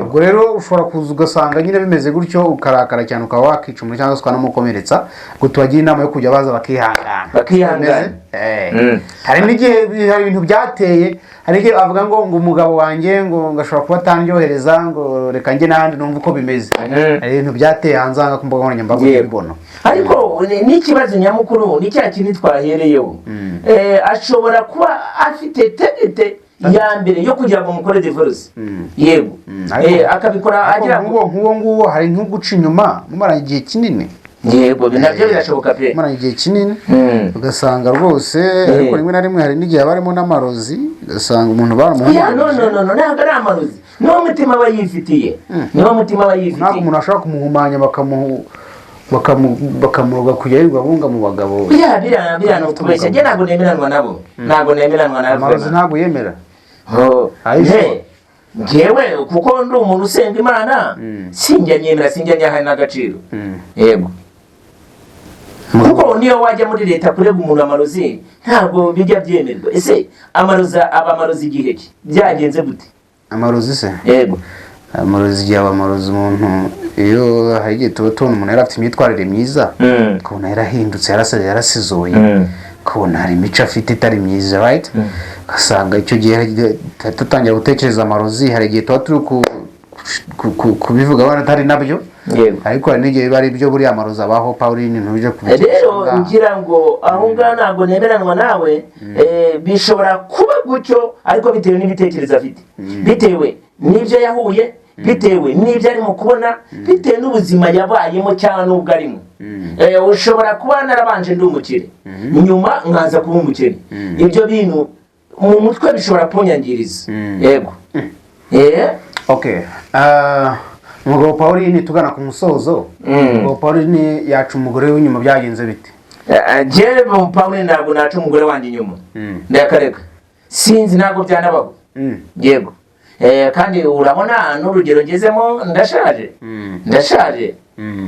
S2: Ubwo rero ushobora kuza ugasanga nyine bimeze gutyo, ukarakara cyane, ukaba wakica umuntu cyangwa se ukanamukomeretsa. Ngo tubagira inama yo kujya baza bakihangana.
S1: Bakihangana.
S2: Bimeze? Hari n'igihe hari ibintu byateye, hari igihe avuga ngo umugabo wanjye ngo ashobora kuba atandyohereza, ngo reka njye n'ahandi numve uko bimeze. Hari ibintu byateye hanze aha ku mbuga nkoranyambaga, ubibona.
S1: Ariko n'ikibazo nyamukuru ni cya kindi twahereyeho. Ashobora kuba afite target ya mbere yo kugira ngo mukore divorce, yego. Akabikora
S2: Ariko
S1: agira ngo
S2: nk'uwo nguwo hari nko guca inyuma mumaranye igihe kinini.
S1: Yego, nabyo birashoboka pe.
S2: Mumaranye igihe kinini, ugasanga rwose, ariko rimwe na rimwe hari n'igihe haba harimo n'amarozi, ugasanga umuntu
S1: Oya, no.
S2: baramuhumanyije.
S1: No, no, no, ntabwo ari amarozi, niwo mutima aba yifitiye, niwo mutima aba
S2: Ntabwo
S1: yifitiye.
S2: umuntu ashobora kumuhumanya bakamuroga kujya yirirwa bunga mu bagabo.
S1: Biriya biriya biriya ni ukubeshya. Njye ntabwo nemeranwa nabo, ntabwo nemeranwa nabo.
S2: Amarozi ntabwo yemera.
S1: Oh,
S2: Ayisho.
S1: he, njyewe kuko ndi umuntu usenga Imana, sinjya nyemera, sinjya nyaha n'agaciro. Yego, kuko niyo wajya muri leta kurega umuntu amarozi ntabwo bijya byemerwa. Ese amarozi aba amarozi igihe ki? Byagenze gute?
S2: Amarozi se?
S1: Yego.
S2: Amarozi, igihe aba amarozi, umuntu iyo hari igihe tuba tubona umuntu yari afite imyitwarire myiza, ukabona yarahindutse, yarasizoye, ukabona hari imico afite itari myiza, right? Ugasanga icyo gihe hari igihe dutangira gutekereza amarozi. Hari igihe tuba turi kubivuga wenda atari nabyo, ariko hari n'igihe biba ari byo. Buriya amarozi abaho, Pauline, ntuje
S1: Rero ngira ngo aho ngaho ntabwo nemeranwa nawe. Bishobora kuba gutyo, ariko bitewe n'ibitekerezo afite, bitewe n'ibyo yahuye, bitewe n'ibyo arimo kubona, bitewe n'ubuzima yabayemo cyangwa n'ubwo arimo. Ushobora kuba narabanje ndi umukire, nyuma nkaza kuba umukene. Ibyo bintu mu mutwe bishobora kunyangiriza, yego.
S2: Okay. Umugabo Pauline, tugana ku musozo, umugabo Pauline yaca umugore w'inyuma byagenze bite?
S1: Njyewe Pauline ntabwo naca umugore wanjye inyuma, ndayakareka, sinzi, ntabwo byanabaho. Yego. Kandi urabona n'urugero ngezemo, ndashaje, ndashaje,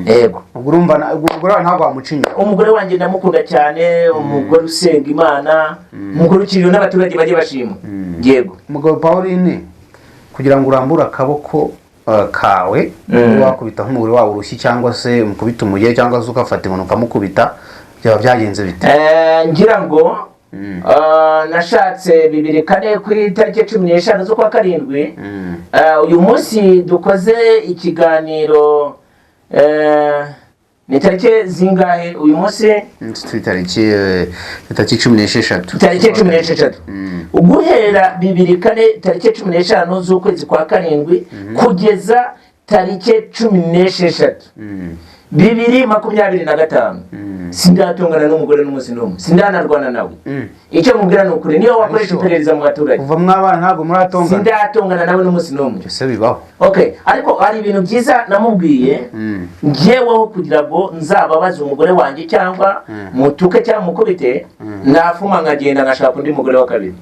S1: yego.
S2: Ubwo urumva ubwo umugore wawe ntabwo wamuca inyuma?
S1: Umugore wanjye ndamukunda cyane, umugore usenga Imana, umugore ukiriwe n'abaturage bajye bashima, yego.
S2: Umugabo Pauline, kugira ngo urambure akaboko kawe, wakubita nk'umugore wawe urushyi, cyangwa se umukubita umugeri, cyangwa se ugafata inkoni ukamukubita, byaba byagenze bite?
S1: Ngira ngo nashatse 2004 kuri tariki 15 z'ukwa karindwi. Uyu munsi dukoze ikiganiro, ni tariki zingahe uyu munsi?
S2: Tariki 16.
S1: Tariki 16. Guhera 2004 tariki 15 z'ukwezi kwa karindwi kugeza tariki 16. 2025 sindatongana n'umugore n'umunsi n'umwe, sindanarwana nawe. Icyo mubwira ni ukuri, niyo wakoresha iperereza mu baturage.
S2: Kuva mwabana ntabwo muratongana?
S1: Sindatongana nawe n'umunsi n'umwe.
S2: Ese bibaho?
S1: Okay, ariko hari ibintu byiza namubwiye njyeweho kugira ngo nzababaze umugore wanjye cyangwa mutuke cyangwa mukubite, nafuma nkagenda ngashaka undi mugore wa kabiri.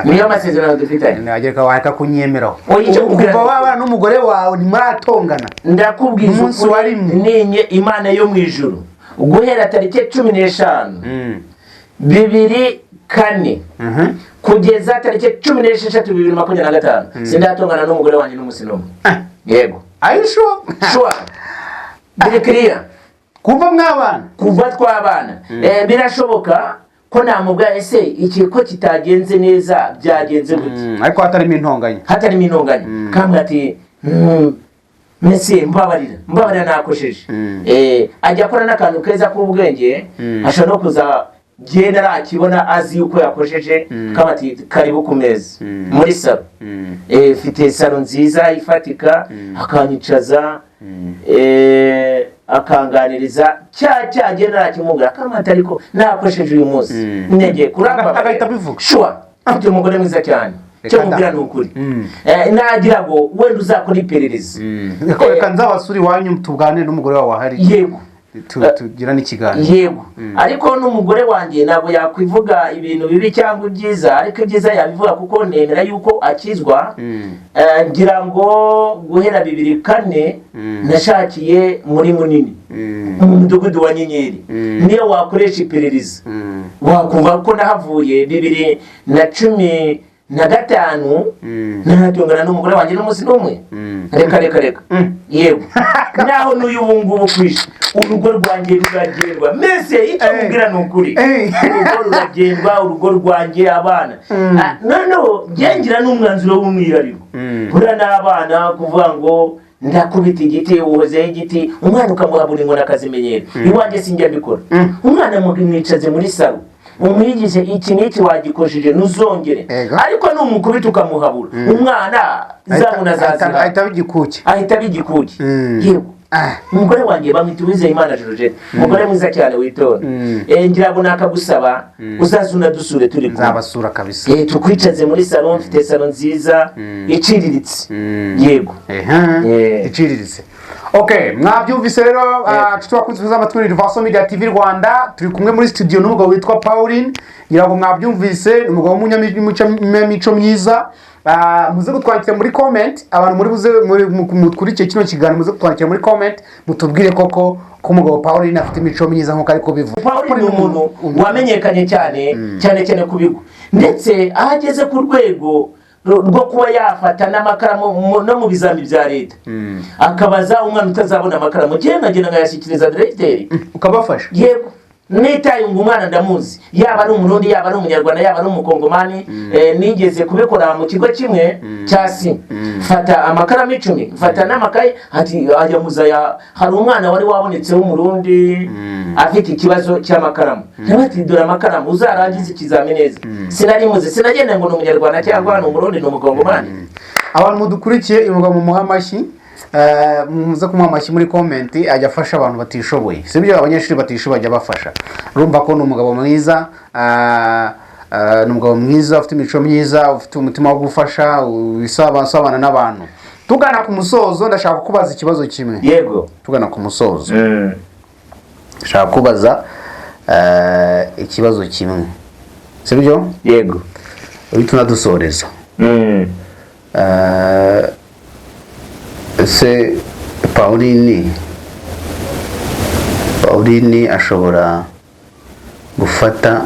S1: Niyo masezerano dufitanye.
S2: Nagereka wareka kunyemeraho.
S1: Oya, icyo
S2: Kuva
S1: kubwira-
S2: wabana n'umugore wawe ntimuratongana?
S1: Ndakubwiza
S2: Umunsi
S1: ukuri,
S2: wa rimwe.
S1: Ninye Imana yo mu ijuru, guhera tariki 15 2004 kugeza tariki 16 2025, sindatongana n'umugore wanjye n'umunsi n'umwe. Yego.
S2: Are you sure?
S1: Sure, biri clear.
S2: Kuva mwabana?
S1: Kuva twabana. Birashoboka ko namubwira: "Ese iki ko kitagenze neza, byagenze gute?"
S2: Ariko hatarimo intonganya.
S1: Hatarimo intonganya. Kambwira ati: "Mese mbabarira, mbabarira, nakosheje." Ajya akora n'akantu keza k'ubwenge, ashobora no kuza genda arakibona azi yuko yakosheje, kaba ati: "Karibu ku meza muri salo." Mfite salo nziza ifatika, akanyicaza, akanganiriza cya genda arakimubwira, akamata: "Ariko nakosheje uyu munsi, ntegeye kurambabarira."
S2: Agahita abivuga.
S1: Sure, mfite umugore mwiza cyane. Cyo
S2: Reka
S1: mubwira
S2: da.
S1: ni ukuri. Nagira ngo wenda uzakora iperereza.
S2: Reka nzabasure iwanyu tuganire n'umugore wawe ahari.
S1: Yego.
S2: Tugira n'ikiganiro.
S1: Yego, ariko n'umugore wanjye ntabwo yakwivuga ibintu bibi cyangwa ibyiza, ariko ibyiza yabivuga kuko nemera yuko akizwa. Ngira ngo guhera 2004 nashakiye muri Munini, mu mudugudu wa Nyenyeri. Niyo wakoresha iperereza wakumva ko nahavuye 2015, ntaratongana n'umugore wanjye n'umunsi n'umwe. Reka reka reka. Yego, naho n'uyu ubu ngubu kwishe urugo rwanjye ruragendwa. Mbese icyo mubwira ni ukuri, urugo ruragendwa, urugo rwanjye, abana. Noneho ngira n'umwanzuro w'umwihariko buriya n'abana, kuvuga ngo ndakubita igiti, uhozeho igiti, umwana ukamuha buri ngo akazimenyera. Iwanjye sinjya mbikora. Umwana mwicaze muri salo, umwigishe iki n'iki wagikojeje, ntuzongere. Ariko numukubita ukamuhabura, umwana zamuna azaziha.
S2: Ahita aba igikuki.
S1: Ahita aba igikuki. Yego. Umugore wanjye bamwita Uwizeyimana Georgette, umugore mwiza cyane witonda. Ngira ngo nakagusaba uzaze unadusure turi kumwe.
S2: Nzabasura kabisa.
S1: Tukwicaze muri salo, mfite salo nziza iciriritse. Yego.
S2: Iciriritse. Okay, mwabyumvise rero, nshuti bakunze amatwi muri Rivaso Media TV Rwanda, turi kumwe muri studio n'umugabo witwa Pauline. Ngira ngo mwabyumvise, ni umugabo w'umunyamico myiza. Muze kutwandikira muri comment, abantu muri buze muri mukurikiye kino kiganiro, muze kutwandikira muri comment mutubwire koko ko umugabo Pauline afite imico myiza nk'uko ari kubivuga.
S1: Pauline ni umuntu wamenyekanye cyane cyane cyane ku bigo, ndetse aho ageze ku rwego rwo kuba yafata n'amakaramu no mu bizami bya leta, akabaza umwana utazabona amakaramu, njyewe nkagenda nkayashyikiriza diregiteri.
S2: Ukabafasha?
S1: Yego, nitaye ngo umwana ndamuzi, yaba ari Umurundi, yaba ari Umunyarwanda, yaba ari Umukongomani. Nigeze kubikora mu kigo kimwe cya si, mfata amakaramu 10, mfata n'amakaye, ati ajya muzaya. Hari umwana wari wabonetse w'Umurundi afite ikibazo cy'amakaramu, nawe ati: "Dore amakaramu, uzarangize ikizami neza." Sinari muzi, sinagenda ngo ni Umunyarwanda cyangwa ni Umurundi, ni Umukongomani.
S2: Abantu mudukurikiye, umugabo mumuha amashyi, muze kumuha amashyi muri comment. Ajya afasha abantu batishoboye, sibyo? Abanyeshuri batishoboye ajya abafasha. Urumva ko ni umugabo mwiza, ni umugabo mwiza ufite imico myiza, ufite umutima wo gufasha, usabana n'abantu. Tugana ku musozo, ndashaka kubaza ikibazo kimwe.
S1: Yego.
S2: Tugana ku musozo, ndashaka kubaza ikibazo kimwe, sibyo?
S1: Yego.
S2: Uhita unadusoreza. Ese Pauline ashobora gufata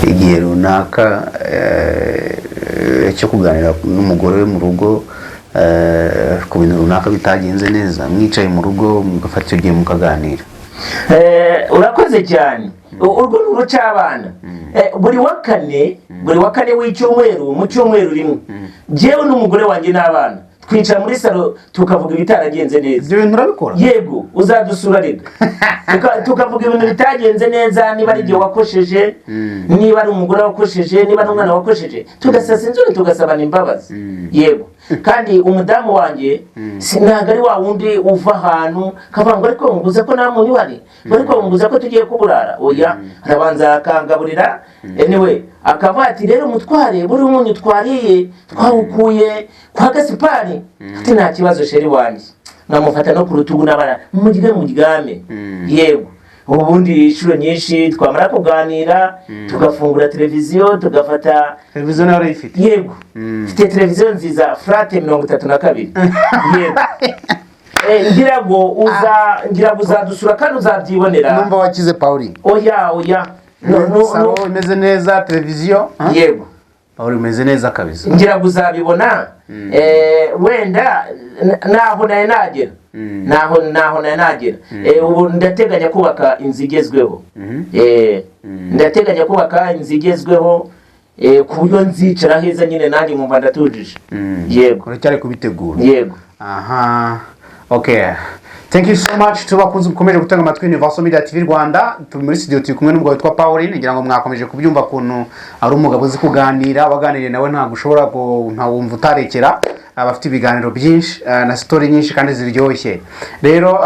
S2: igihe runaka cyo kuganira n'umugore we mu rugo, ku bintu runaka bitagenze neza, mwicaye mu rugo mugafata icyo gihe mukaganira?
S1: Urakoze cyane. Urwo ni urucabana. Buri wa kane w'icyumweru, mu cyumweru rimwe, njyewe n'umugore wanjye n'abana twicara muri salo tukavuga ibitaragenze neza.
S2: Ibyo bintu urabikora?
S1: Yego, uzadusura rero. Tukavuga ibintu bitagenze neza, niba ari igihe wakosheje, niba ari umugore wakosheje, niba ari umwana wakosheje, tugasasa inzobe, tugasabana imbabazi. Yego. Kandi umudamu wanjye ntabwo ari wa wundi uva ahantu kavuga ngo ariko nguze ko nta muntu uhari, ngo ariko nguze ko tugiye kuburara. Oya, arabanza akangaburira. Anyway, akavuga ati: "Rero umutware, buri munyu twariye twawukuye kwa Gasipari." Ati: "Nta kibazo, chéri wanjye." Nkamufata no ku rutugu n'abana: "Murye, muryame." Yego, ubundi inshuro nyinshi twamara kuganira tugafungura televiziyo, tugafata.
S2: Televiziyo nawe urayifite?
S1: Yego, mfite televiziyo nziza, flat 32. Yego. Ngira ngo uzadusura kandi uzabyibonera.
S2: Numva wakize, Pauline.
S1: Oya, oya, no, no, no.
S2: Salon imeze neza, televiziyo, ah?
S1: Yego.
S2: Pauline, umeze neza kabisa.
S1: Ngira ngo uzabibona. Wenda naho nari nagera, naho nari nagera. Ubu ndateganya kubaka inzu igezweho. Ndateganya kubaka inzu igezweho, ku buryo nzicara heza nyine, nanjye nkumva ndatujije. Yego.
S2: Uracyari kubitegura?
S1: Yego.
S2: Aha, okay, thank you so much. Tubakunze mukomeje gutega amatwi Universal Media TV Rwanda. Turi muri studio, turi kumwe n'umugabo witwa Pauline. Ngira ngo mwakomeje kubyumva ukuntu ari umugabo uzi kuganira. Waganiriye nawe ntabwo ushobora ntawumva utarekera. Aba afite ibiganiro byinshi, na story nyinshi kandi ziryoshye. Rero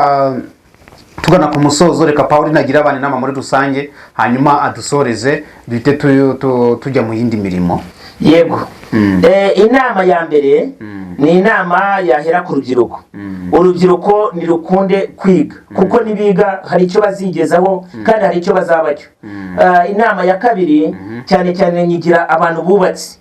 S2: tugana ku musozo, reka Pauline agire abantu inama muri rusange, hanyuma adusoreze, duhite tujya mu yindi mirimo.
S1: Yego. Inama ya mbere ni inama yahera ku rubyiruko. Urubyiruko nirukunde kwiga, kuko nibiga hari icyo bazigezaho kandi hari icyo bazaba cyo. Inama ya kabiri cyane cyane nyigira abantu bubatse.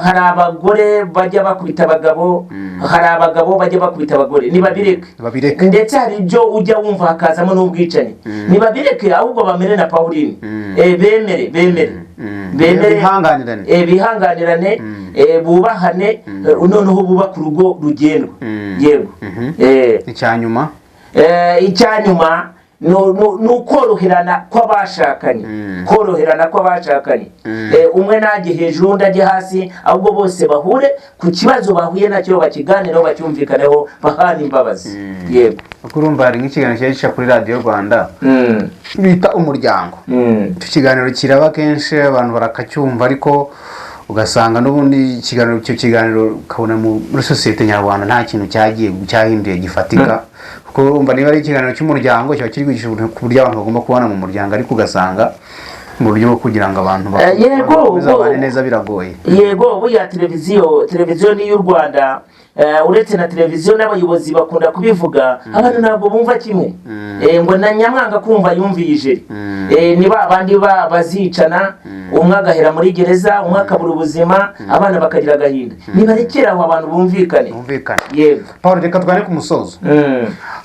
S1: Hari abagore bajya bakubita abagabo, hari abagabo bajya bakubita abagore. Nibabireke.
S2: Babireke.
S1: Ndetse hari ibyo ujya wumva hakazamo n'ubwicanyi. Nibabireke, ahubwo bamere na Pauline. Bemere, bemere.
S2: Bihanganirane.
S1: Bihanganirane, bubahane, noneho bubake urugo rugendwa. Yego.
S2: Icya nyuma?
S1: Icya nyuma ni ukoroherana kw'abashakanye, koroherana kw'abashakanye. Umwe najye hejuru, undi ajye hasi, ahubwo bose bahure ku kibazo bahuye nacyo, bakiganireho, bacyumvikaneho, bahane imbabazi. Yego.
S2: Kuko urumva hari nk'ikiganiro kijya gica kuri Radiyo Rwanda bita Umuryango. Icyo kiganiro kiraba kenshi, abantu barakacyumva, ariko ugasanga n'ubundi icyo kiganiro ukabona muri sosiyete nyarwanda nta kintu cyagiye cyahinduye gifatika. Kuko urumva niba ari ikiganiro cy'umuryango, kiba kiri kwigisha ku buryo abantu bagomba kubana mu muryango, ariko ugasanga mu buryo bwo kugira ngo abantu
S1: Yego,
S2: bakomeze babane neza biragoye.
S1: Yego, buriya televiziyo ni iy'u Rwanda. Uretse na televiziyo, n'abayobozi bakunda kubivuga, abantu ntabwo bumva kimwe. Ngo na nyamwanga kumva yumviye ijeri. Ni ba bandi bazicana, umwe agahera muri gereza, umwe akabura ubuzima, abana bakagira agahinda. Nibarekere aho, abantu bumvikane.
S2: Bumvikane.
S1: Yego.
S2: Paul, reka tugane ku musozo.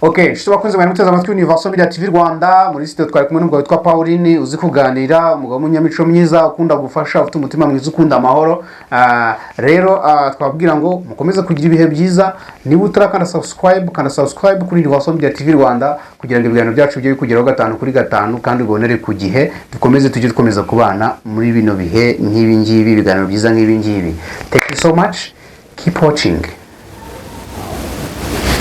S2: Ok, inshuti bakunze mwari muteze amatwi Universal Media TV Rwanda, muri studio twari kumwe n'umugabo witwa Pauline, uzi kuganira, umugabo w'umunyamico myiza, ukunda gufasha, ufite umutima mwiza, ukunda amahoro. Rero twababwira ngo mukomeze kugira ibihe byiza. Niba utarakanda subscribe, kanda subscribe kuri Universal Media TV Rwanda kugira ngo ibiganiro byacu bijye bikugeraho gatanu kuri gatanu kandi ubonere ku gihe. Dukomeze tujye dukomeza kubana muri bino bihe nk'ibi ngibi, ibiganiro byiza nk'ibi ngibi. Thank you so much, keep watching.